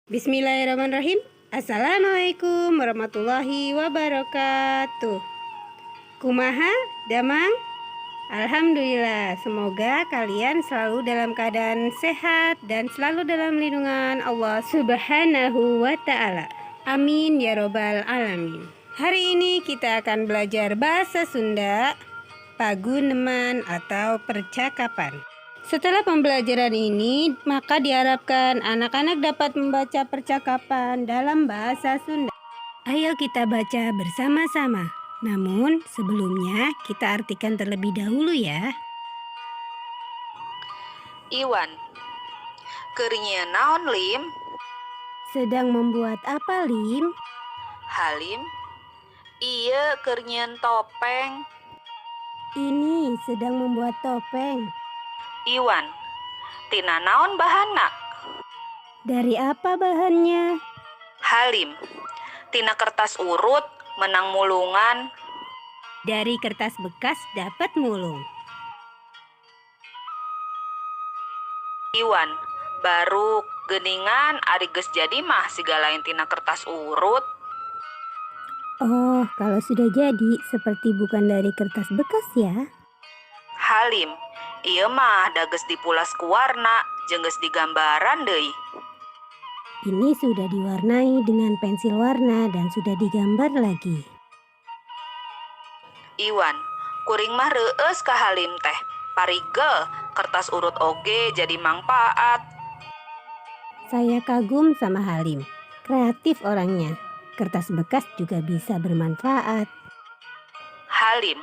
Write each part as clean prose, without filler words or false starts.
Bismillahirrahmanirrahim. Assalamualaikum warahmatullahi wabarakatuh. Kumaha, damang? Alhamdulillah, semoga kalian selalu dalam keadaan sehat dan selalu dalam lindungan Allah Subhanahu wa Ta'ala. Amin ya Robbal 'Alamin. Hari ini kita akan belajar bahasa Sunda, paguneman atau percakapan. Setelah pembelajaran ini, maka diharapkan anak-anak dapat membaca percakapan dalam bahasa Sunda. Ayo kita baca bersama-sama. Namun, sebelumnya kita artikan terlebih dahulu ya. Iwan. Keur nyieun naon, Lim? Sedang membuat apa, Lim? Halim. Ieu keur nyieun topeng. Ini sedang membuat topeng. Iwan. Tina naon bahanna? Dari apa bahannya? Halim. Tina kertas urut meunang mulungan. Dari kertas bekas dapat mulung. Iwan. Baruk geuningan, ari geus jadi mah siga lain tina kertas urut. Oh, kalau sudah jadi seperti bukan dari kertas bekas ya. Halim. Ieu mah da geus dipulas ku warna jeung geus digambaran deui. Ini sudah diwarnai dengan pensil warna dan sudah digambar lagi. Iwan. Kuring mah reueus ka Halim teh. Parigel, kertas urut oge jadi mangpaat. Saya kagum sama Halim. Kreatif orangnya. Kertas bekas juga bisa bermanfaat. Halim.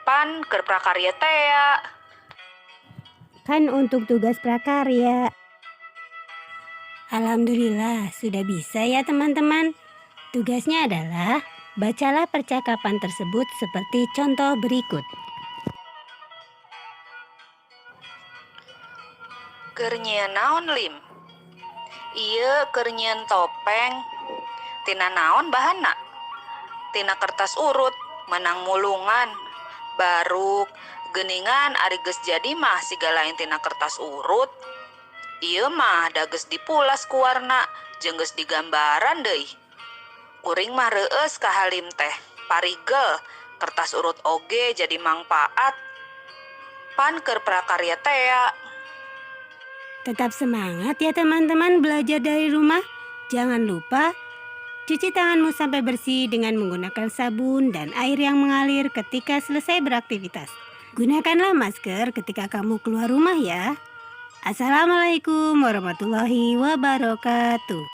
Pan keur prakarya tea. Kan untuk tugas prakarya. Alhamdulillah, sudah bisa ya, teman-teman. Tugasnya adalah bacalah percakapan tersebut seperti contoh berikut. Keur nyieun naon, Lim? Ieu keur nyieun topeng. Tina naon bahanna? Tina kertas urut meunang mulungan. Baruk geuningan, ari geus jadi mah siga lain tina kertas urut. Ieu mah da geus dipulas ku warna jeung geus digambaran deui. Kuring mah reueus ka Halim teh. Parigel, kertas urut oge jadi mangpaat. Pan keur prakarya tea. Tetap semangat ya, teman-teman, belajar dari rumah. Jangan lupa cuci tanganmu sampai bersih dengan menggunakan sabun dan air yang mengalir ketika selesai beraktivitas. Gunakanlah masker ketika kamu keluar rumah ya. Assalamualaikum warahmatullahi wabarakatuh.